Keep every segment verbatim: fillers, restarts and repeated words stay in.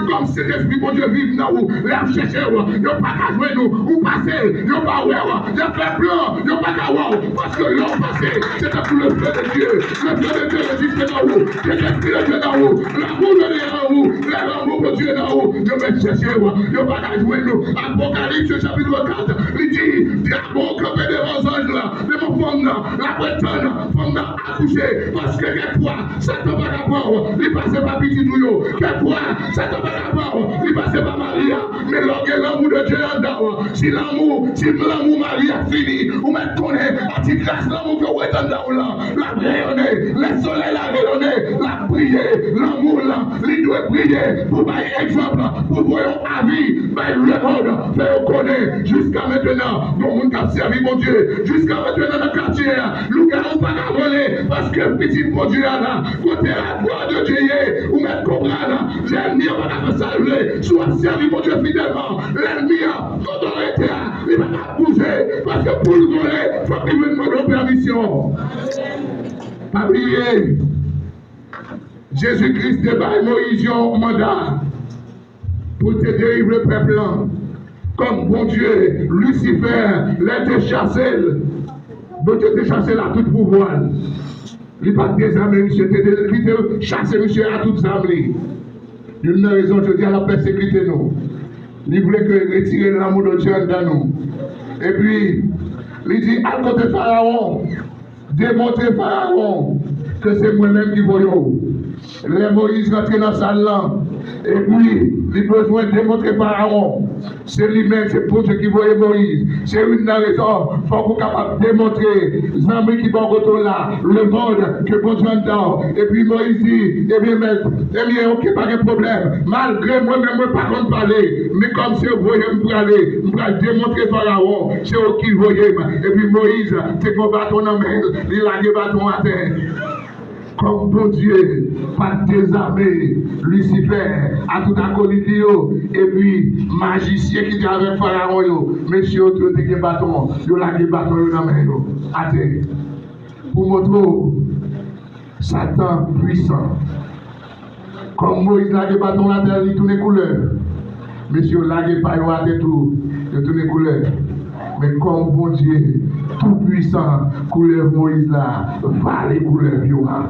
Kòm Sentespri Bondye viv nan ou, lè y ap chèche w, yo pa ka jwenn ou. Ou pase, yo pa wè w. Y ap fè plan, yo pa ka wè w. Paske lè w pase, se tankou le feu de Dieu. Le feu de Dieu reziste nan ou. Sentespri de Dieu nan ou. L'amour de Dieu nan ou. Lè lanmou Bondye nan ou, yo vin chèche w. Yo pa ka jwenn ou. Apokalips chapit kat, li di, dyab kanpe devan zanj la, devan fanm nan, l ap ret tann fanm nan akouche. Paske kèk fwa, Satan pa ka pran w, li pase pa pitit ou yo. Kèk fwa, Satan pa ka pran w, li pase pa mari a. Men lè w gen lanmou de Dye anndan w, si lanmou, si lanmou mari a fini, ou mèt konnen, a ti kras lanmou ke w ret anndan w lan, l ap reyonnen. Lè solèy la reyonnen, l ap briye. Lanmou w lan, li dwe briye pou bay egzanp, pou voye yon avi bay lemonn, fè yo konnen jiska mentenan, gon moun k ap sèvi Bondye. Jiska mentenan nan katye a, lougawou pa ka vole, paske pitit Bondye a la. Kote laglwa de Dye ye, ou mèt konprann, lènmi an pa ka fè sa l vle. Si w ap sèvi Bondye fidèlman, lènmi an, otorite a, li pa ka bouje, paske pou l vole, fòk li jwenn mande w pèmisyon. Pa bliye, Jezi Kris te bay Moyiz yon manda pou l te delivre pèp lan. Kòm Bondye, Lisifè, lè l te chase l, Bondye te chase l a tout pouvwa l. Li pa t dezame misye, te de-, li te chase misye a tout zam li. Youn nan rezon jodi a l ap pèsekite nou. Li vle ke retire lanmou de Dye anndan nou. Epi, li di, al kote Farawon. Demontre Farawon ke se mwen menm ki voye w. Lè Moyiz rantre nan sal lan, epi li bezwen demontre Farawon, se li menm, se Bondye ki voye Moyiz. Se youn nan rezon, fòk ou kapab demontre zanmi ki bò kote w la, lemonn, ke Bondye anndan w. Epi Moyiz di, ebyen, mèt, ebyen, oke, pa gen pwoblèm. Malgre mwen menm, mwen pa konn pale, men kòm se w voye m prale, m pral demontre Farawon se ou ki voye m. Epi Moyiz te gen baton nan men l, li lage baton atè. Kòm Bondye pa t dezame Lisifè a tout akolit li yo, epi majisyen ki te avèk Farawon yo, mesye yo tou yo te gen baton, yo lage baton yo nan men yo atè. Pou montre w, Satan pwisan. Kòm Moyiz lage baton l atè, li tounen koulèv. Mesye yo lage pa yo atè tou, yo tounen koulèv. Men kòm Bondye toupwisan, koulèv Moyiz la vale koulèv yo a.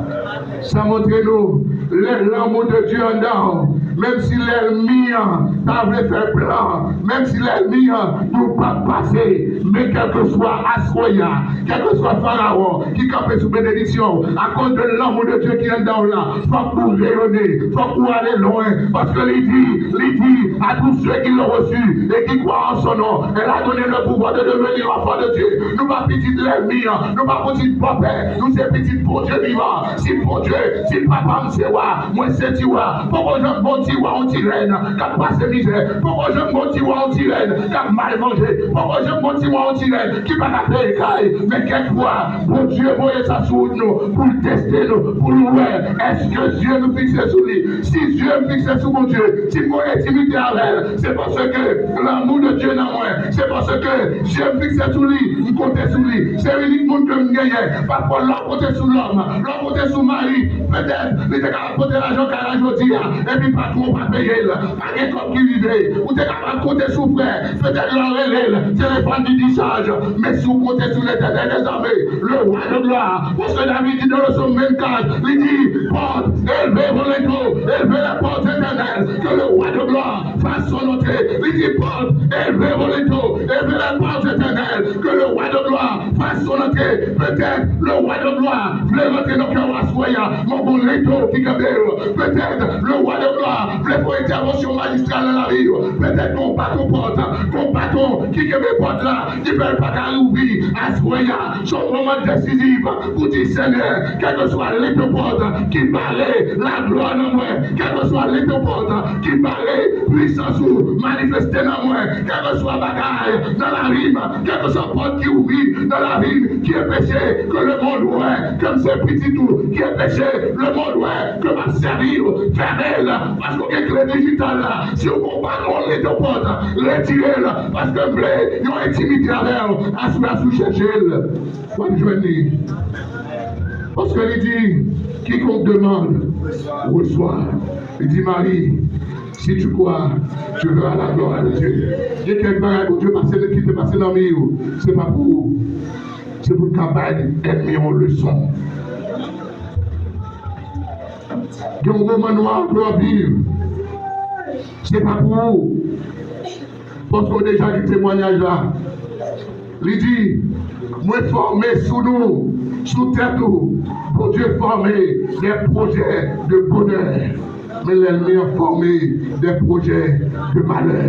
Sa montre nou, lè lanmou de Dye anndan w, menm si lènmi an ta vle fè plan, menm si lènmi an di w p ap pase, men kèlkeswa aswè a, kèlkeswa Farawon ki kanpe sou benediksyon w, akoz de lanmou de Dye ki anndan w la, fòk ou reyonnen, fòk ou ale lwen, paske li di, li di, à tous ceux qui l'ont reçu et qui croient en son nom, elle a donné le pouvoir de devenir enfants de Dieu. Nou pa pitit lènmi an, nou pa pitit bòpè, nou se pitit Bondye vivan. Si Bondye, si papa m se wa, mwen se ti wa. Poko janm gon ti wa, yon ti rèn k ap pase mizè. Poko janm gon ti wa, yon ti rèn k ap mal manje. Poko janm gon ti wa, yon ti rèn ki pa ka peye kay. Men kèk fwa, Bondye voye sa sou wout nou pou l teste nou, pou l wè èske zye nou fikse sou li. Si zye m fikse sou Bondye, si m gon entimite avè l, se paske lanmou de Dye nan mwen, se paske zye m fikse sou li, m konte sou li. Se inik moun ke m genyen. Pafwa, lè w konte sou lòm, lè w konte sou mari, petèt li te kapab pote lajan kay la jodi a, epi patwon pa peye l. Pa gen kòb ki rive. Ou te kapab konte sou frè, petèt lè w rele l, telefòn li dichaj. Men si w konte sou Letènèl dèzame, le wa de glwa, paske David di nan le Sòm vennkat, li di, porte, élevez vos linteaux, élevez les portes éternelles, que le roi de gloire fasse son entrée. Li di, porte, élevez vos linteaux, élevez les portes éternelles, que le roi de gloire fasse son entrée. Petèt le wa de glwa vle rantre nan kè w aswè a, men gon linto ki kenbe w. Petèt le wa de glwa vle fè yon entèvansyon majistral nan lavi w. Petèt gon baton pòt, gon baton ki kenbe pòt la, ki fè l pa ka louvri aswè a. Se yon moman desizif pou di, Senyè, kèlkeswa linto pòt ki bare laglwa nan mwen, kèlkeswa linto pòt ki bare pwisans ou manifeste nan mwen, kèlkeswa bagay nan lavi m, kèlkeswa pòt ki ouvri nan lavi m, ki anpeche ke lemonn wè ke m se pitit ou, ki anpeche lemonn wè ke m ap sèvi w, fèmen l, paske w gen kle dijital la. Si w gon baton linto pòt, retire l, paske m vle yon entimite avè w. Aswè a, si w chèche l, w ap jwenn li. Paske li di, quiconque demande, reçoit. Li di, Mari, Si tu crois, tu verras la gloire de Dieu. Gen kèk bagay Bondye pase, kite pase nan mi w, se pa pou ou. Se pou l ka bay ènmi yon leson. Gen yon moman nwa ke w ap viv. Se pa pou ou. Paske w deja gen temwayaj la. Li di, mwen fòme sou nou, sou tèt ou, Bondye fòme de pwojè de bonè. Men lènmi an fòme de pwojè de malè.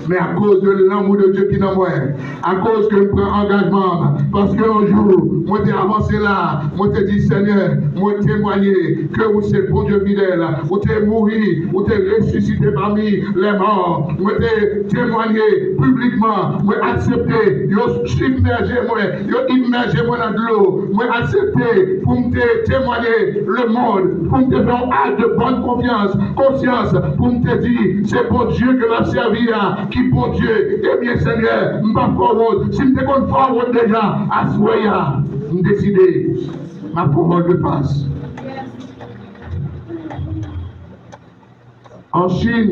Men akoz de lanmou de Dye ki nan mwen, akoz ke m pran angajman, paske yon jou, mwen te avanse la, mwen te di, Senyè, mwen temwaye ke ou se Bondye fidèl, ou te mouri, ou te resisite pami lèmò. Mwen te temwaye piblikman, mwen aksepte yo sibmèje mwen, yo imèje mwen nan dlo. Mwen aksepte pou m te temwaye lemonn, pou m te fè yon ak de bòn konfyans, konsyans, pou m te di, se Bondye ke m ap sèvi a, ki Bondye. Ebyen, Senyè, m p ap fè w wont. Si m te konn fè w wont deja, aswè a, m deside, m ap fè w vòltefas. An Chin,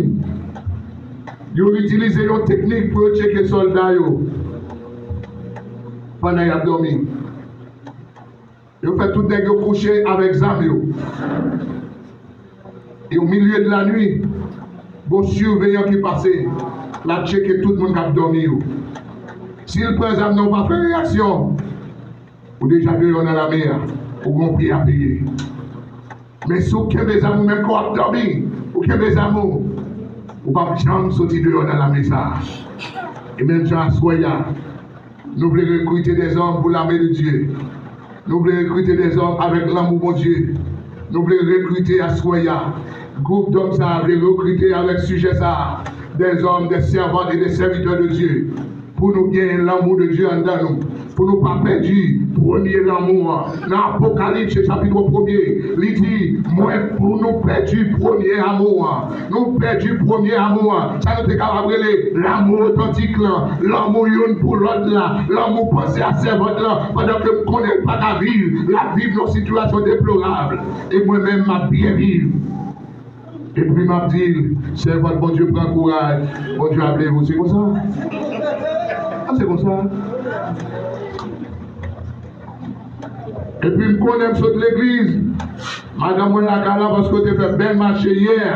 yo itilize yon teknik pou yo tcheke sòlda yo pandan y ap dòmi. Yo fè tout nèg yo kouche avèk zam yo. E o milye de la nwi, gon siveyan ki pase, l ap tcheke tout moun k ap dòmi yo. Si l pran zam nan, ou pa fè reyaksyon, ou deja deyò nan lame a, ou gon pri a peye. Men si w kenbe zam ou menm ke w ap dòmi, ou kenbe zam ou, ou p ap janm soti deyò nan lame sa a. E menm jan aswè a, nou vle rekrite dèzòm pou lame de Dye. Nou vle rekrite dèzòm avèk lanmou Bondye. Nou vle rekrite aswè a. Gwoup dòm sa a vle rekrite avèk sijè sa a, des hommes, des servantes et des serviteurs de Dieu. Pou nou genyen lanmou de Dye anndan nou. Pou nou pa pèdi premye lanmou an. Nan Apokalips, se chapit premye, li di, mwen, pou nou pèdi premye amou an. Nou pèdi premye amou an. Sa nou te kapab rele lanmou otantik lan, lanmou youn pou lòt la, lanmou panse a sèvant lan, pandan ke m konnen l pa ka viv, l ap viv nan yon sitiyasyon deplorab. E mwen menm, m ap byen viv. Epi m ap di l, sèvant Bondye, pran kouraj, Bondye ap leve w. Se konsa. A, se konsa. Epi m konnen m sot legliz, madanm mwen lakay la paske w te fè bèl mache yè.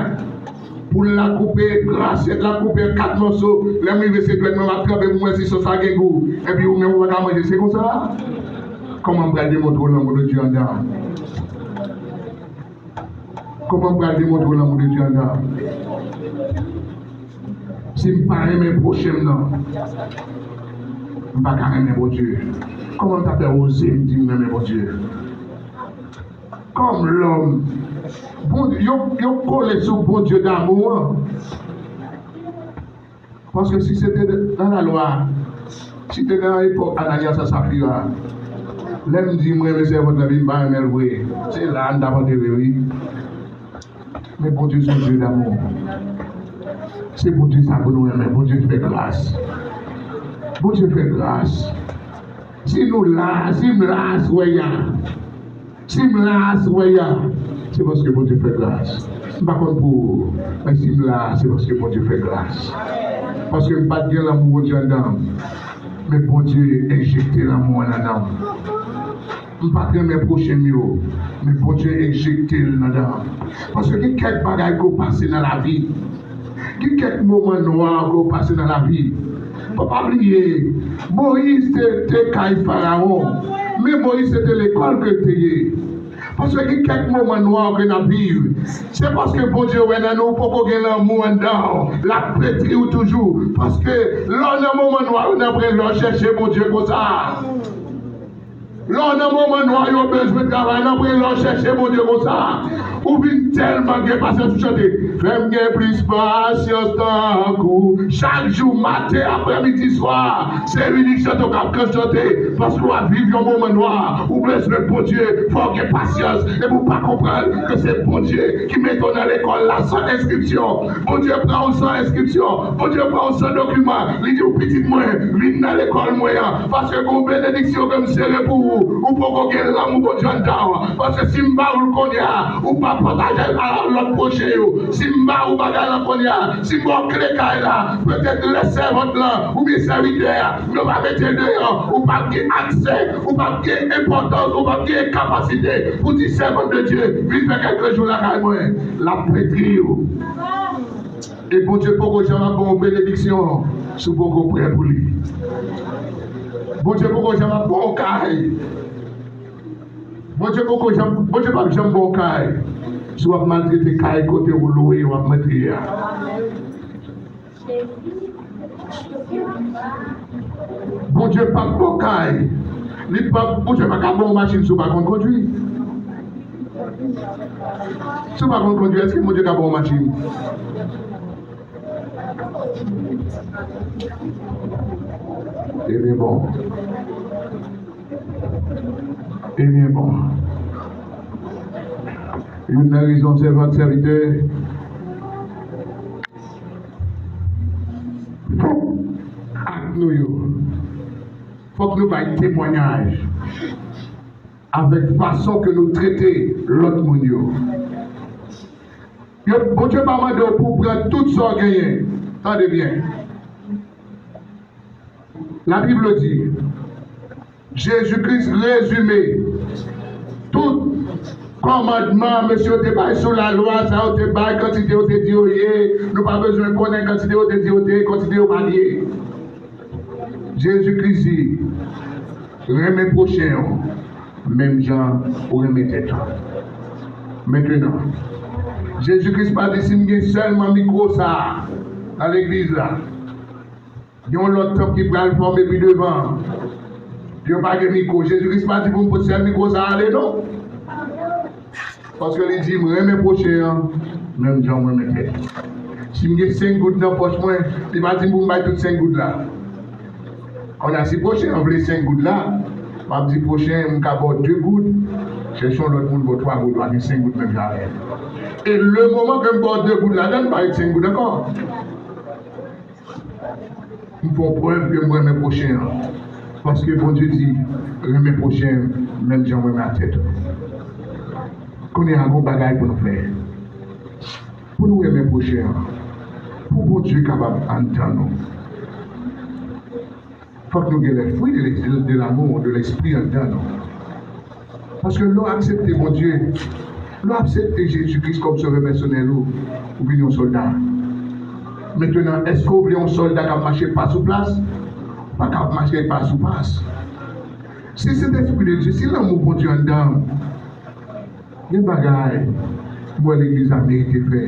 Poul la koupe, asyèt la koupe an kat mòso. Lè m rive, se dwèt mwen m ap tranpe pou m wè si sòs la gen gou. Epi ou menm ou pa ka manje. Se konsa. Kòman m pral demontre w lanmou de Dye anndan? Kòman m pral demontre w lanmou de Dye anndan? Si m pa renmen pwochen m nan, m pa ka renmen Bondye. Kòman m ta fè oze m di m renmen Bondye? Kòm lòm, Bondye, yo, yo kole sou Bondye damou an. Paske si se te nan lalwa, si te nan epòk Ananyas ak Safira, lè m di m renmen sèvant lan, epi m pa renmen l vre, se la a n t ap antere, wi. Men Bondye se yon Dye damou. Se Bondye sa pou nou renmen. Bondye fè gras. Bondye fè gras. Si nou la, si m la aswè a, si m la aswè a, se paske Bondye fè gras. M pa konn pou ou, men si m la, se paske Bondye fè gras. Paske m pa t gen lanmou Bondye anndan m. Men Bondye enjekte lanmou an anndan m. M pa t renmen pwochen m yo, men Bondye enjekte l anndan m. Paske gen kèk bagay ke w pase nan lavi. Gen kèk moman nwa ke w pase nan lavi. Fò pa bliye, Moyiz te, te kay Farawon, men Moyiz se te lekòl ke l te ye. Paske gen kèk moman nwa ke n ap viv, se paske Bondye wè nan nou poko gen lanmou anndan w, l ap petri w toujou. Paske lè w nan moman nwa yo, nan premye lè w chèche Bondye konsa. Lè w nan moman nwa yo bezwen travay, nan premye lè w chèche Bondye konsa. Ou vin tèlman gen pasyans ou chante, fè m gen plis pasyans tankou. Chak jou, maten, aprèmidi, swa, se inik chante w ka chante, paske w ap viv yon moman nwa. Ou bezwen Bondye, fò w gen pasyans. Epi w pa konprann ke se Bondye ki mete w nan lekòl la san enskripsyon. Bondye pran w san enskripsyon. Bondye pran w san dokiman. Li di w, pitit mwen, vin nan lekòl mwen an. Paske gen yon benediksyon ke m sere pou ou. Ou poko gen lanmou Bondye anndan w. Paske si m ba ou l kounye a, ou pa Pataje l a lòt pwochen yo. Si m ba ou bagay lan kounye a, si m ba w kle kay la, petèt lè sèvant lan oubyen sèvitè a, yo va mete l deyò, ou p ap gen aksè, ou p ap gen enpòtans, ou p ap gen kapasite pou di, sèvant de Dye, vin fè kèlke jou lakay mwen. L ap petri w. E Bondye poko janm ap ba w benediksyon si w poko prè pou li. Bondye poko janm ap ba w kay. Bondye poko janm, Bondye p ap janm ba w kay si w ap maltrete kay kote w lwe, w ap mete a. Bondye p ap ba w kay. Li p ap, Bondye pa ka ba w machin si w pa konn kondwi. Si w pa konn kondwi, èske Bondye ka ba w machin? Ebyen bon. Ebyen bon. Youn nan rezon sèvant sèvitè, fòk ak nou yo, fòk nou bay temwayaj avèk fason ke nou trete lòt moun yo. Yo, Bondye pa mande w pou w pran tout sa w genyen. Tande byen. La Bible dit, Jezi Kris rezime tout kòmandman mesye yo te bay sou lalwa, sa yo te bay, kantite yo te di yo ye. Nou pa bezwen konnen kantite yo te di yo te ye, kantite yo pa t ye. Jezi Kris di, renmen pwochen w menm jan ou renmen tèt ou. Mentenan, Jezi Kris pa di, si m gen sèlman mikwo sa a nan legliz la, gen yon lòt tanp ki pral fòme pi devan. Yo pa gen mikwo. Jezi Kris pa di pou m pot sèl mikwo sa a ale, non. Paske li di, m renmen pwochen an menm jan mwen renmen tèt. Si m gen senk goud nan pòch mwen, li pa di m pou m bay tout senk goud la. Kounye a, si pwochen an vle senk goud la, m ap di pwochen, m ka ba w de goud, chèche yon lòt moun ba w twa goud, w a gen senk goud menm jan avè l. E le moman ke m ba w de goud la, dan m pa ret senk goud ankò. M fè w prèv ke m renmen pwochen an. Paske Bondye di, renmen pwochen menm jan w renmen a tèt ou. Kounye a, gon bagay pou nou fè. Pou nou renmen pwochen an. Pou Bondye kapab anndan nou. Fòk nou gen le fruit de, de l'amour, de l'esprit anndan nou. Paske lè w aksepte Bondye, lè w aksepte Jezi Kris kòm sovè pèsonèl ou, ou vin yon sòlda. Mentenan, èske w vle yon sòlda k ap mache pa sou plas? Pa ka ap mache pa sou plas. Si Sentespri de Dye, si lanmou Bondye anndan w, gen bagay m wè legliz la merite fè.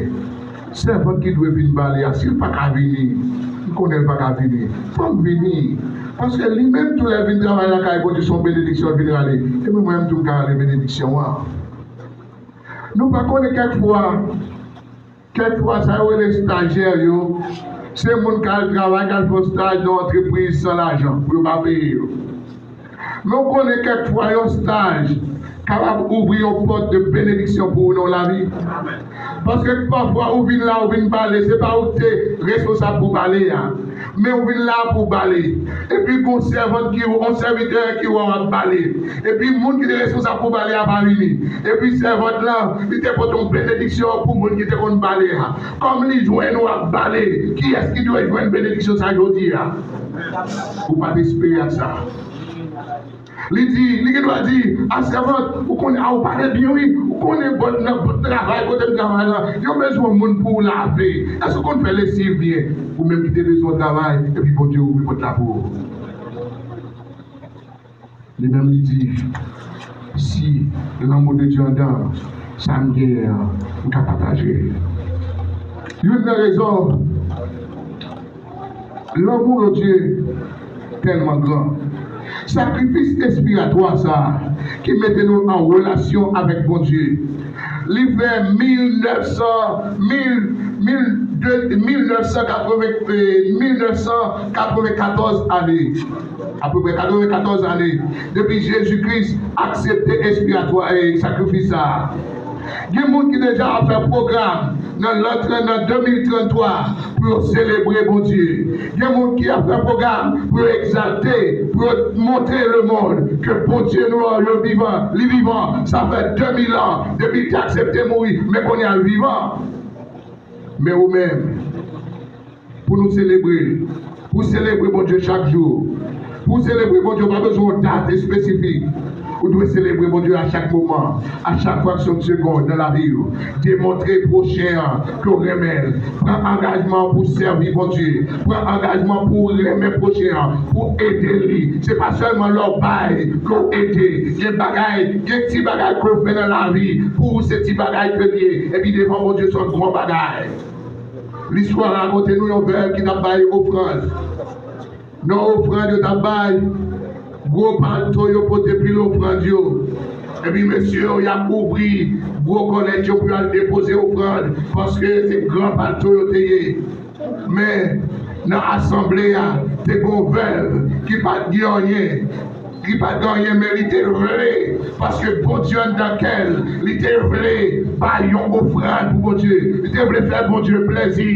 Sèvant ki dwe vin bale a, si l pa ka vini, m konnen l pa ka vini, fò l vini. Paske li menm tou lè l vin travay lakay Bondye, se yon benediksyon l vin rale. E mwen menm tou m ka rale benediksyon an. Nou pa konnen kèk fwa, kèk fwa sa yo rele stajyè yo, se moun k al travay, k al fè yon staj nan yon antrepriz san lajan, pou yo pa peye yo. Men w konnen kèk fwa yon staj kapab ouvri yon pòt de benediksyon pou ou nan lavi. Paske pafwa ou vin la, ou vin bale, se pa ou ki te responsab pou bale a. Men ou vin la pou bale. Epi gon sèvant ki wè, yon sèvitè ki wè w ap bale. Epi moun ki te responsab pou bale a pa vini. Epi sèvant lan, li te pote yon benediksyon pou moun ki te konn bale a. Kòm li jwenn ou ap bale, kiyès ki dwe jwenn benediksyon sa jodi a? Ou pa t espere ak sa. Li di, li gen dwa di, a sèvant, ou konnen, a ou pale byen wi, ou konnen bò nan bò travay kote m travay la, yo bezwen yon moun pou lave. Èske ou konn fè lesiv byen? Ou menm ki te bezwen travay, epi Bondye ouvri pòt la pou ou. Li menm li di, si lanmou de Dye anndan, sa m genyen an, m ka pataje. Youn nan rezon, lanmou de Dye tèlman gran. Sakrifis ekspiyatwa sa a ki mete nou an relasyon avèk Bondye, li fè mil nèf san, mil, mil de, mil nèf san katreven, eh, mil nèf san katreven katòz ane, apeprè katreven katòz ane, depi Jezi Kris aksepte ekspiyatwa, eh, sakrifis sa a. Gen moun ki deja ap fè pwogram nan lan trant, nan de mil trant twa, pou yo selebre Bondye. Gen moun ki ap fè pwogram pou yo egzalte, pou yo montre lemonn ke Bondye nou an, yo vivan, li vivan. Sa fè de mil an depi l te aksepte mouri, men kounye a l vivan. Men ou menm, pou nou selebre l, pou selebre Bondye chak jou, pou selebre Bondye, ou pa bezwen yon dat espesifik. Ou dwe selebre Bondye a chak moman, a chak fraksyon de segonn nan lavi w. Demontre pwochen an ke w renmen l. Pran angajman pou sèvi Bondye. Pran angajman pou w renmen pwochen an, pou w ede li. Se pa sèlman lè w bay ke w ede. Gen bagay, gen ti bagay ke w fè nan lavi, pou ou se ti bagay ke l ye. Epi devan Bondye se yon gwo bagay. Listwa rakonte nou yon vèv ki t ap bay ofrann. Nan ofrann yo t ap bay, gwo palto yo pote pil ofrann yo. Epi mesye yo, y ap ouvri gwo kòlèt yo pou y al depoze ofrann, paske se gran palto yo te ye. Men, nan asanble a, te gen yon vèv ki pa t gen anyen. Li pa t gen anyen, men li te vle, paske Bondye anndan kè l, li te vle bay yon ofrann pou Bondye. Li te vle fè Bondye plezi.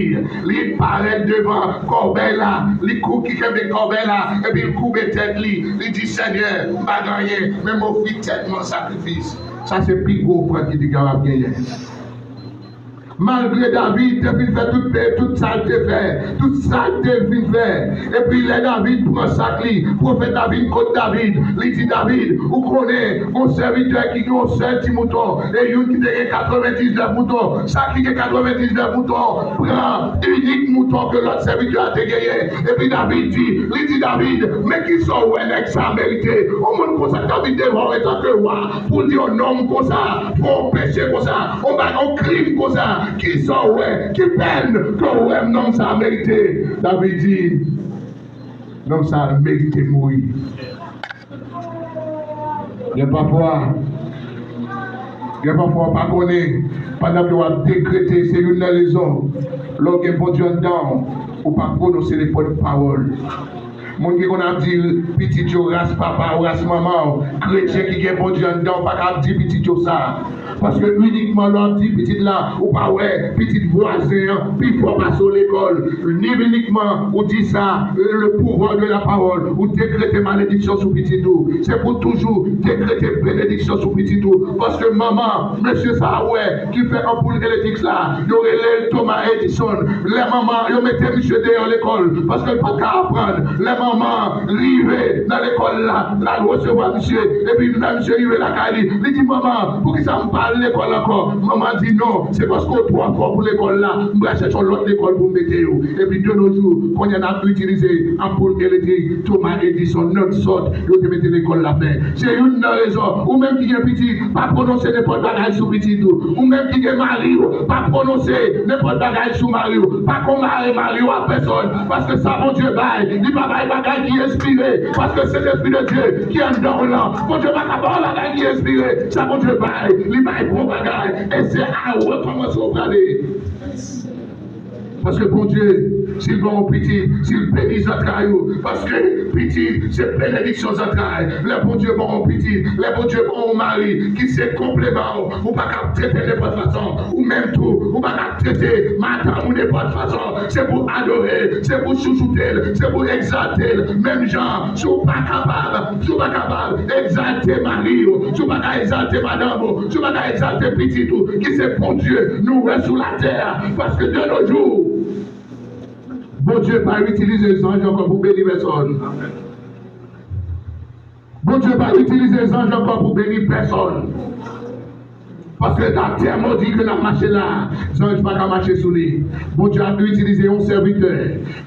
Li parèt devan kòbèy la, li kou ki kenbe kòbèy la, epi l koube tèt li. Li di, Senyè, m pa gen anyen, men m ofri tèt mwen an sakrifis. Sa se pi gwo ofrann ki te kapab genyen. Malgre David te fin fè tout pe-, tout sa l te fè, tout sa l te fin fè, epi lè David pran sak li, pwofèt la vin kot David, li di, David, ou konnen, gon sèvitè ki gen yon sèl ti mouton, e youn ki te gen katrevendiznèf mouton, sa ki gen katrevendiznèf mouton, pran inik mouton ke lòt sèvitè a te genyen. Epi David di, li di David, men kisa w wè nèg sa a merite? Yon moun konsa k t ap vin devan w antanke wa, pou l di yon nonm konsa, fè yon peche konsa, yon ba-, yon krim konsa, kisa w wè? Ki pèn ke w wè nonm sa a merite? David di, nonm sa a merite mouri. Gen pafwa, gen pafwa w pa konnen, pandan ke w ap dekrete, se youn nan rezon, lè w gen Bondye anndan w, ou pa pwononse nenpòt pawòl. Moun ki konn ap di pitit yo ras papa w, ras manman w, kretyen ki gen Bondye anndan w pa ka ap di pitit yo sa. Paske inikman lè w ap di pitit la, ou pa wè pitit vwazen an pi fò pase w lekòl. Ni inikman ou di sa, le pouvoir de la parole, ou dekrete malediksyon sou pitit ou. Se pou toujou dekrete benediksyon sou pitit ou. Paske manman mesye sa a wè ki fè anpoul elektrik la, yo rele l Thomas Edison. Lè manman, yo mete misye deyò lekòl, paske l pa t ka aprann. Lè manman rive nan lekòl la, l al resevwa misye, epi lè misye rive lakay li, li di, manman, poukisa m pa al lekòl ankò? Manman di, non, se paske w twò fò pou lekòl la, m pral chèche yon lòt lekòl pou m mete yo. Epi de nos jours, kounye a n ap itilize anpoul elektrik Thomas Edison, nòt sòt, yo te mete lekòl la fè. Se youn nan rezon, ou menm ki gen pitit, pa pwononse nenpòt bagay sou pitit ou. Ou menm ki gen mari w, pa pwononse nenpòt bagay sou mari w. Pa konpare mari w ak pèsòn, paske sa Bondye bay, li pa bay bagay ki espire, paske se Lespri de Dye ki anndan w lan. Bondye pa ka ba w bagay ki espire. Sa Bondye bay, li bay bon bagay. E se a rekòmanse w prale. Paske Bondye, si l ba w pitit, si l beni zantray ou, paske pitit se benediksyon zantray. Lè Bondye ba w pitit, lè Bondye ba w mari ki se konpleman w, ou pa ka ap trete l nenpòt fason. Ou menm tou, ou pa ka ap trete madanm ou nenpòt fason. Se pou adore, se pou chouchoute l, se pou egzalte l. Menm jan, si w pa kapab, si w pa kapab egzalte mari w, si w pa ka egzalte madanm ou, si w pa ka egzalte pitit ou, ki se Bondye nou wè sou latè a, paske de nos jours, Bondye pa itilize zanj ankò pou beni pèsòn. Bondye pa itilize zanj ankò pou beni pèsòn. Paske latè modi ke n ap mache la, zanj pa ka mache sou li. Bondye ap itilize yon sèvitè,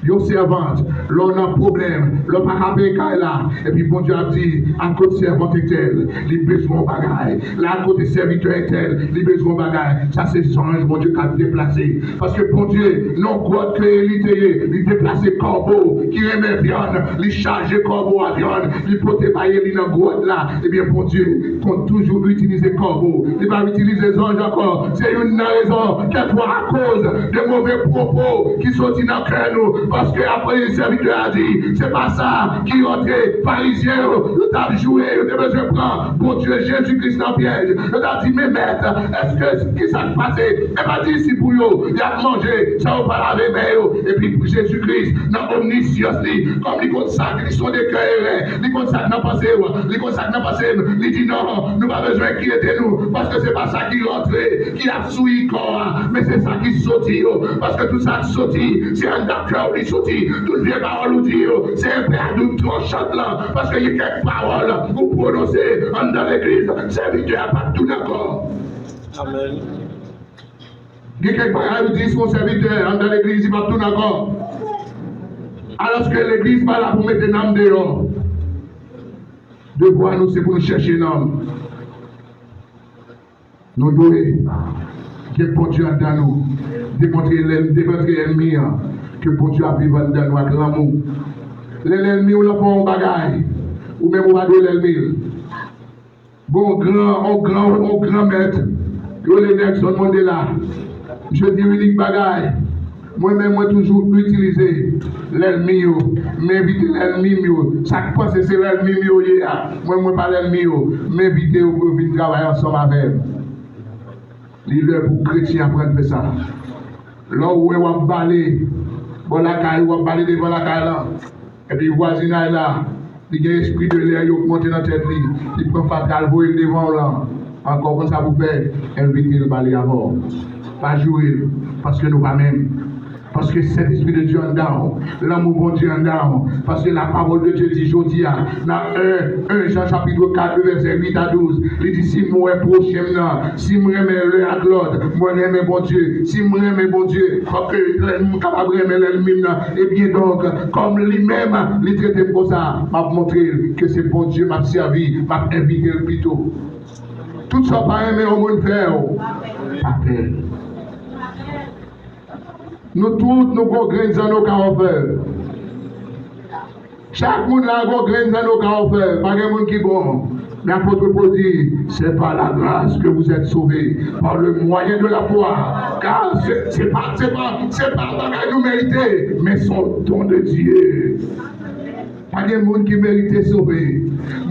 yon sèvant, lè w nan pwoblèm, lè w pa ka peye kay la, epi Bondye ap di, à côté servante entèl, li bezwen yon bagay. La, à côté serviteur entèl, li bezwen yon bagay. Sa se zanj Bondye k ap deplase. Paske Bondye, nan gwòt ke Eli te ye, li deplase kòbo ki renmen vyann, li chaje kòbo a vyann, li pote bay Eli nan gwòt la. Ebyen, Bondye konn toujou itilize kòbo. Li pa itilize itilize zanj ankò. Se youn nan rezon, kèlkefwa akoz de move pwopo ki soti nan kè nou. Paske apre sèvitè a di, se pa sa ki rantre Farizyen yo. Yo t ap joure, yo te bezwen pran Bondye Jezi Kris nan pyèj. Yo t ap di, men mèt, èske ki sa k pase? E pa di disip ou yo, y ap manje san yo pa lave men yo. Epi Jezi Kris, nan omnisyans li, kòm li konn sa ki sou de kè eren, li konn sa k nan panse w, li konn sa k nan panse m, li di, non, nou pa bezwen enkyete nou, paske se pa sa ki rantre ki ap souyi kò a, men se sa ki soti yo, paske tout sa k soti, se anndan kè w li soti, tout vye pawòl ou di yo, se enpè a doub tranchant lan, paske gen kèk pawòl ou pwononse anndan legliz, sèvitè a p ap tounen ankò. Amèn. Gen kèk bagay ou di sou yon sèvitè anndan legliz, li p ap tounen ankò. Alòske legliz pa la pou mete nanm deyò. Devwa nou se pou nou chèche nanm. Nou dwe gen Bondye anndan nou. Demontre lèn-, demontre ènmi an ke Bondye ap viv anndan nou ak lanmou. Lè lènmi w lan fè yon bagay, ou menm ou pa dwe lènmi l. Bon, gran, on gran, on gran mèt, yo rele Nelson Mandela. Misye di inik bagay. Mwen menm, mwen toujou itilize lènmi yo. M envite lènmi m yo. Sa k panse se lènmi m yo ye a. Mwen, mwen pa lènmi yo. M envite yo pou yo vin travay ansanm avè m. Li lè pou kretyen aprann fè sa. Lè w wè w ap bale bò lakay ou, w ap bale devan lakay lan, epi vwazinay la, li gen espri de lè yo k monte nan tèt li, li pran fatra l voye l devan w lan, ankò konn sa pou fè, envite l bale avè w. Pa joure l, paske nou pa menm. Paske Sentespri de Dye anndan w, lanmou Bondye anndan w. Paske la parole de Dieu di jodi a, nan en, en Jan chapit kat, vèsè uit a douz, li di, si m wè pwochen m nan, si m renmen len ak lòt, mwen renmen Bondye. Si m renmen Bondye, fòk ke lènmi m kapab renmen lènmi m nan. Ebyen donk, kòm li menm, li trete m konsa, m ap montre l ke se Bondye m ap sèvi, m ap envite l pito. Tout sa w pa renmen yon moun fè w, pa fè l. Nou tout, nou gon grenn zanno ka ofè. Chak moun la gon grenn zanno ka ofè. Pa gen moun ki bon. Men apot Pòl di, c'est par la grâce que vous êtes sauvés, par le moyen de la foi. Car se, se pa, se pa, se pa bagay nou merite, men se yon don de Dieu. Pa gen moun ki merite sove.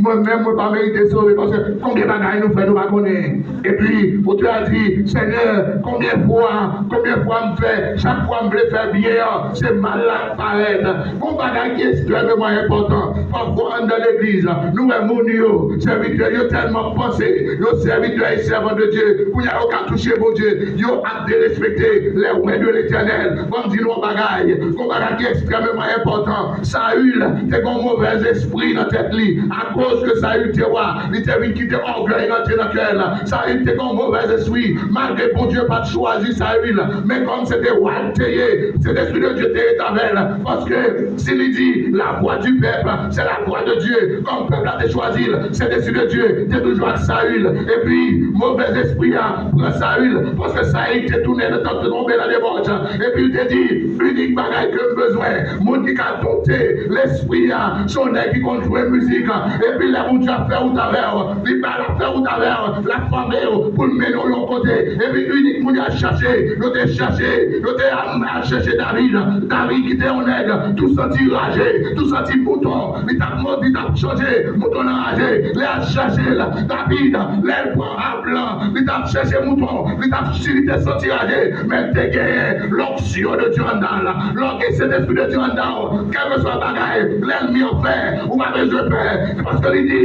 Mwen menm, mwen pa merite sove, paske konbyen bagay nou fè, nou pa konnen. Epi, otè a di, Senyè, konbyen fwa, konbyen fwa m fè, chak fwa m vle fè byen an, se mal la k parèt. Gon bagay ki ekstrèmeman enpòtan. Pafwa, anndan legliz, nou wè moun yo, sèvitè yo tèlman panse, yo sèvitè e sèvant de Dieu, kounye a yo ka touche Bondye, yo ap derespekte les oints de l'Éternel. Ban m di nou yon bagay, gon bagay ki ekstrèmeman enpòtan. Sayil te gen yon movèz espri nan tèt li. Akoz ke Sayil te wa, li te vin kite ògèy rantre nan kè l. Sayil te gen yon movèz espri. Malgre Bondye pa t chwazi Sayil, men kòm se te wa l te ye, Sentespri de Dye te ret avè l. Paske si li di, la voix du peuple, c'est la voix de Dieu. Kòm pèp la te chwazi l, Sentespri de Dye te toujou ak Sayil. Epi, movèz espri a pran Sayil, paske Sayil te tounen nan tanp te tonbe nan debòch. Epi l te di, inik bagay ke m bezwen, moun ki ka dompte lespri a, se yon nèg ki konn jwe mizik. Epi lè Bondye ap fè wout avè w, li pa l ap fè wout avè w, l ap fòme w pou l mennen w yon kote. Epi inik moun y al chache, yo te chache, yo te al, al chèche David. David ki te yon nèg tou santi raje, tou santi mouton. Li t ap mòd, li t ap chanje, mouton nan raje. Lè y al chache l, David, lè l pran ap lan, li t ap chèche mouton, li t ap, si li te santi raje, men l te genyen lonksyon de Dye anndan l. Lè w gen Sentespri de Dye anndan w, kèlkeswa bagay lènmi an fè, ou pa bezwen pè, paske li di,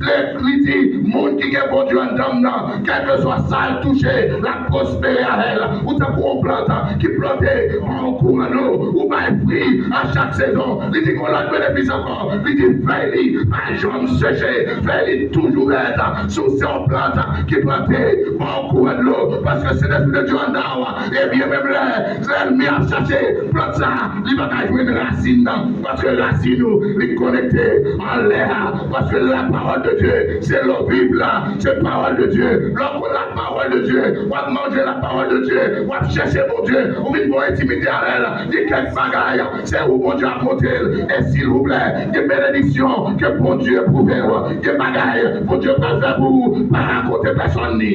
li, li di, moun ki gen Bondye anndan m nan, kèlkeswa sa l touche, l ap pwospere avè l. Ou tankou yon plant ki plante bò yon kouran dlo, ou bay fwi a chak sezon. Li di gon lòt benefis ankò. Li di fèy li pa janm seche, fèy li toujou vèt. Si w se yon plant ki plante bò yon kouran dlo, paske Sentespri de Dye anndan w, ebyen menm lè lènmi ap chache plant sa, li pa ka jwenn rasin nan, paske rasin ou, li konekte anlè a, paske la parole de Dye, se lè w viv la, se pawòl de Dye. Lè w konn la pawòl de Dye, w ap manje la pawòl de Dye, w ap chèche Bondye, ou vin gen yon entimite avè l. Gen kèk bagay, se ou Bondye ap montre l. E silvouplè, gen benediksyon ke Bondye pwouve w. Gen bagay Bondye pral fè pou ou, pa rakonte pèsonn li.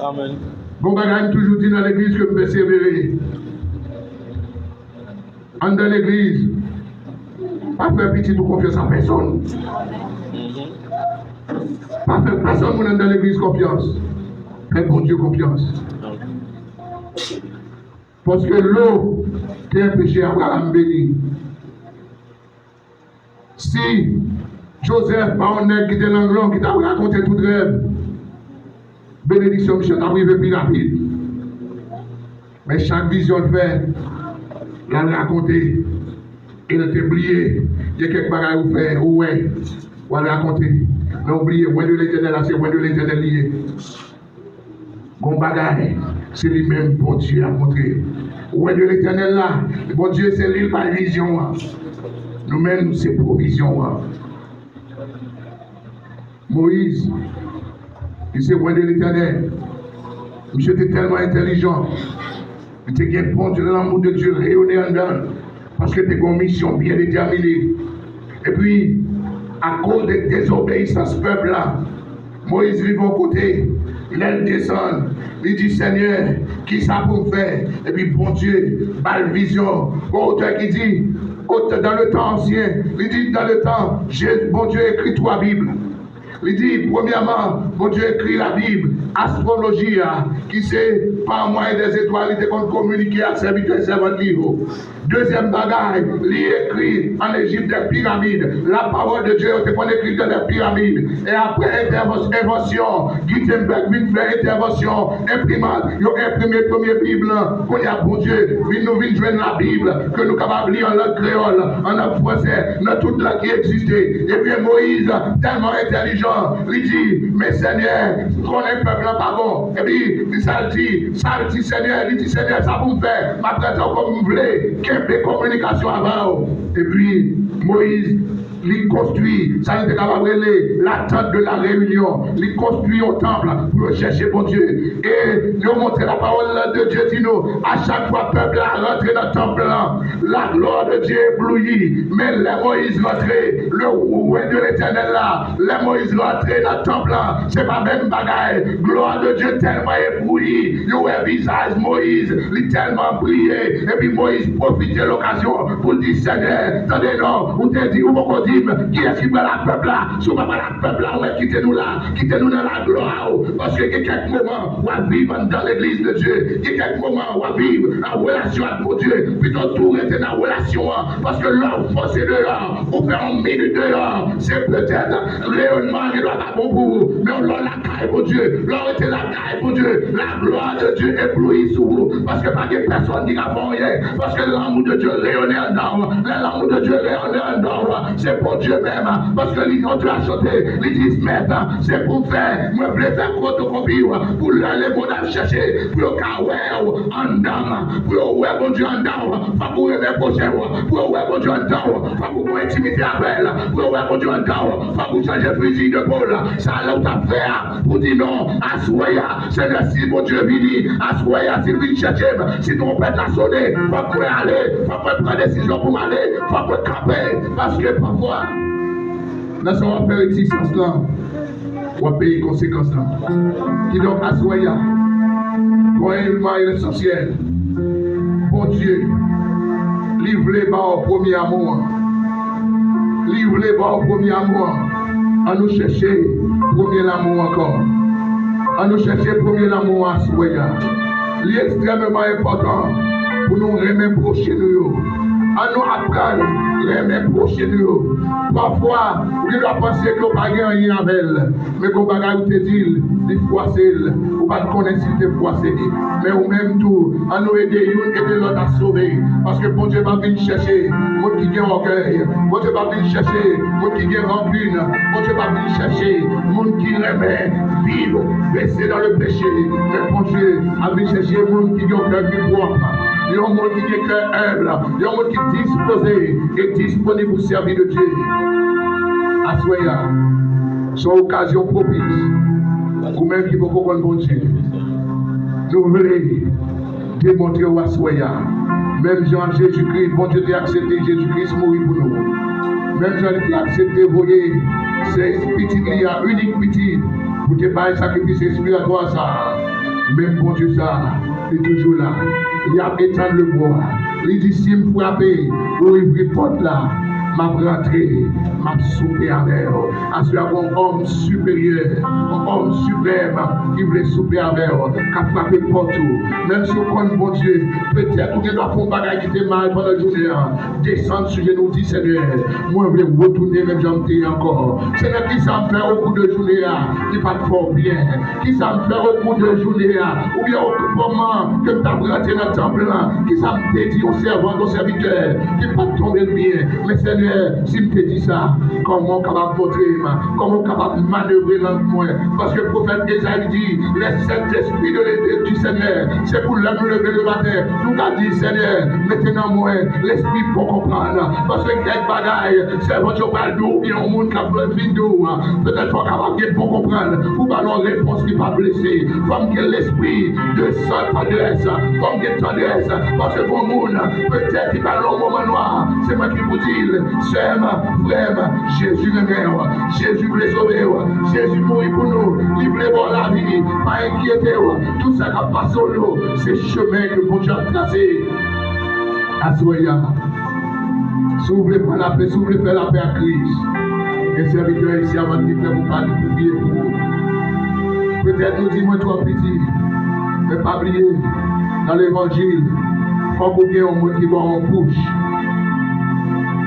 Amèn. Bon bagay m toujou di nan legliz ke m pèsevere. Anndan legliz, pa fè pitit ou konfyans a pèsonn. Pa fè pèsonn moun anndan legliz konfyans. Fè Bondye konfyans. Paske lo te anpeche Abraram beni. Si Joseph pa yon nèg ki te lang long, ki t ap rakonte tout rèv, benediksyon misye t ap rive pi rapid. Men chak vizyon l fè, l al rakonte. E l te bliye. Gen kèk bagay ou fè, ou wè, w al rakonte. Men ou bliye, wè de Letènèl la, se wè de Letènèl li ye. Gon bagay, se li menm Bondye ap montre. Wè de Letènèl la, Bondye se li l bay vizyon an. Nou menm, se pwovizyon an. Moyiz, li se wè de Letènèl. Misye te tèlman entèlijan. Li te gen Bondye, lanmou de Dye reyone anndan l. Paske te gen yon misyon byen detèmine. Epi, akoz de dezobeyisans pèp la, Moyiz rive yon kote, lè l desann, li di, Senyè, kisa pou m fè? Epi Bondye ba l vizyon. Gon otè ki di, otè, dans le temps ancien, li di, dans le temps, Jezi, Bondye ekri twa Bib. Li di, premyèman, Bondye ekri Labib, astwoloji a, ki se pa mwayen dè zetwal, li te konn kominike ak sèvitè, sèvant li yo. Dezyèm bagay, li ekri an Ejip dè piramid. La pawòl de Dye, yo te konn ekri l dan dè piramid. E apre entèvans-, envansyon, Gutenberg vin fè entèvansyon, enprimant, yo enprime premye Bib lan. Kounye a, Bondye, vin, nou vin jwenn Labib, ke nou kapab li an lang kreyòl, an lang fransè, nan tout lang ki egziste. Ebyen, Moyiz tèlman entèlijan, li di, men Senyè, m konnen pèp lan pa bon. Epi, li sa l di, sa l di Senyè, li di, Senyè, sa pou m fè? M ap trete w kòm m vle, kenbe kominikasyon avè w. Epi, Moyiz, li konstwi, sa nou te kapab rele la tente de la réunion. Li konstwi yon tanp pou yo chèche Bondye. E yo montre la pawòl de Dye di nou, a chak fwa pèp la rantre nan tanp lan, la gloire de Dieu éblouit. Men lè Moyiz rantre, le wè de Letènèl la, lè Moyiz rantre nan tanp lan, se pa menm bagay. Glwa de Dye tèlman éblouyi, yo wè vizaj Moyiz, li tèlman briye. Epi Moyiz pwofite lokazyon pou l di, Senyè, tande non, ou te di, ou poko di m kiyès ki pral ak pèp la. Si w pa pral ak pèp la, ou mèt kite nou la, kite nou nan laglwa w. Paske gen kèk moman w ap viv anndan legliz de Dye, gen kèk moman w ap viv an relasyon ak Bondye. Pito tou rete nan relasyon an, paske lè w fòse deyò, ou fè yon minit deyò, se petèt reyònman an gendwa pa bon pou ou. Men lè w lakay Bondye, lè w rete lakay Bondye, la gloire de Dieu éblouit sou ou. Paske pa gen pèsonn ki ka fè w anyen. Paske lanmou de Dye reyone anndan w. Lè lanmou de Dye reyone anndan w, se Bondye menm. Paske li, Bondye a chante, li di, Mèt, se pou m fè, mwen vle fè fotokopi w, pou lè lemonn ap chèche, pou yo ka wè w anndan m, pou yo wè Bondye anndan w, fòk ou renmen pwochen w, pou yo wè Bondye anndan w, fòk ou gen entimite avè l, pou yo wè Bondye anndan w, fòk ou chanje fizi de po l. Sa lè w t ap fè a, pou di non, aswè a, Senyè, si Bondye vini, aswè a, si l vin chèche m, si twonpèt la sone, fòk mwen ale, fòk mwen pran desizyon pou m ale, fòk mwen kanpe, paske pafwa, nan sa w ap fè egzistans lan, w ap peye konsekans lan. Kidonk, aswè a, yon eleman esansyèl, Bondye, li vle ba w premye amou an. Li vle ba w premye amou an. An nou chèche premye lanmou ankò. An nou chèche premye lanmou an aswè a. Li ekstrèmeman enpòtan pou nou renmen pwochen nou yo. An nou aprann renmen pwochen nou yo. Pafwa, ou gendwa panse ke w pa gen anyen avè l. Men gon bagay ou te di l, li fwase l. Ou pa t konnen si l te fwase li. Men ou menm tou, an nou ede youn ede lòt a sove. Paske Bondye p ap vin chèche moun ki gen ògèy. Bondye p ap vin chèche moun ki gen rankin. Bondye p ap vin chèche moun ki renmen viv bese nan le peche. Men Bondye ap vin chèche moun ki gen yon kè ki pwòp. Yon moun ki gen kè enb. Yon moun ki dispoze e disponib pou sèvi de Dye. Aswè a, Se yon okazyon pwopis pou menm ki poko konn Bondye. Nou vle demontre w aswè a. Menm jan Jezikri, Bondye te aksepte Jezikri mouri pou nou. Menm jan li te aksepte voye se pitit li a, inik pitit, pou te bay sakrifis ekspiyatwa sa a. Menm Bondye sa a, li toujou la. Li ap etann lebwa. Li di, "Si m frape, ou ouvri pòt la, m ap rantre, m ap soupe avè w." Aswè a, gon òm siperyè, gon òm siprèm ki vle soupe avè w, k ap frape pòt ou. Menm si w konn Bondye, petèt ou gen dwa fè yon bagay ki te mal pandan jounen an. Desann sou jenou, di, "Senyè, mwen vle retounen menm jan m te ye ankò. Senyè, kisa m fè okou de jounen an ki pa t fè w byen? Kisa m fè okou de jounen an, oubyen okou moman ke m t ap rantre nan tanp lan? Kisa m te di yon sèvant, yon sèvitè ki pa t tonbe l byen? Men Senyè, si m te di sa, kòman w kapab montre m? Kòman w kapab manevre nan mwen?" Paske pwofèt Ezayi di, "Les sept esprits de, de, du Seigneur, se pou lè nou leve le maten, nou ka di, 'Senyè, mete nan mwen lespri bon konprann.'" Paske kèk bagay, sèvant yo pral di w, oubyen yon moun k ap vin di w, petèt fò w kapab gen bon konprann pou ba l yon repons ki pa blese. Fò m gen lespri de san, tandrès. Fò m gen tandrès. Paske pou yon moun, petèt, ki pral nan yon moman nwa, se mwen ki pou di l, "Sè m, frè m, Jezi renmen w. Jezi vle sove w. Jezi mouri pou nou. Li vle ba w lavi. Pa enkyete w. Tout sa k ap pase w yo, se chemen ke Bondye ap trase." Aswè a, si w vle pran lapè, si w vle fè lapè ak Kris, gen sèvitè e sèvant ki prè pou pale, pou priye pou ou. Petèt nou di, "Mwen twò piti." Men pa bliye, nan levanjil, fòk ou gen yon moun ki ba w yon pouch.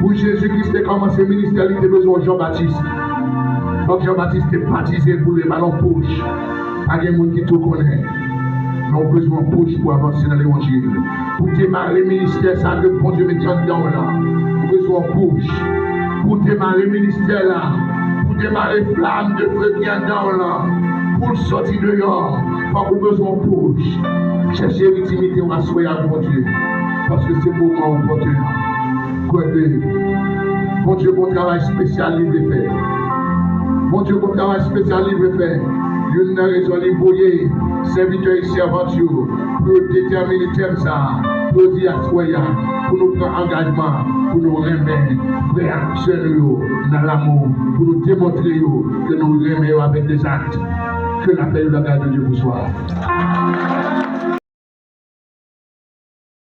Pou Jezi Kris te kòmanse ministè li, te bezwen yon Jan Batis. Fòk Jan Batis te batize pou li, ba l yon pouch. Pa gen moun ki tou konnen. Men ou bezwen yon pouch pou avanse nan levanjil. Pou demare ministè sa ke Bondye mete anndan w lan, ou bezwen yon pouch. Pou demare ministè la, pou demare flam de fe ki anndan w lan, pou l soti deyò, fòk ou bezwen yon pouch. Chèche entimite w aswè a ak Bondye, paske se moman opòten an. Kwè ke Bondye gon travay espesyal li vle fè. Bondye gon travay espesyal li vle fè. Youn nan rezon li voye sèvitè e sèvant yo pou yo detèmine tèm sa a, pou yo di aswè a, pou nou pran angajman, pou nou renmen frè ak sè nou yo nan lanmou, pou nou demontre yo ke nou renmen yo avèk dezak. Que la paix et la grâce de Dieu vous soit.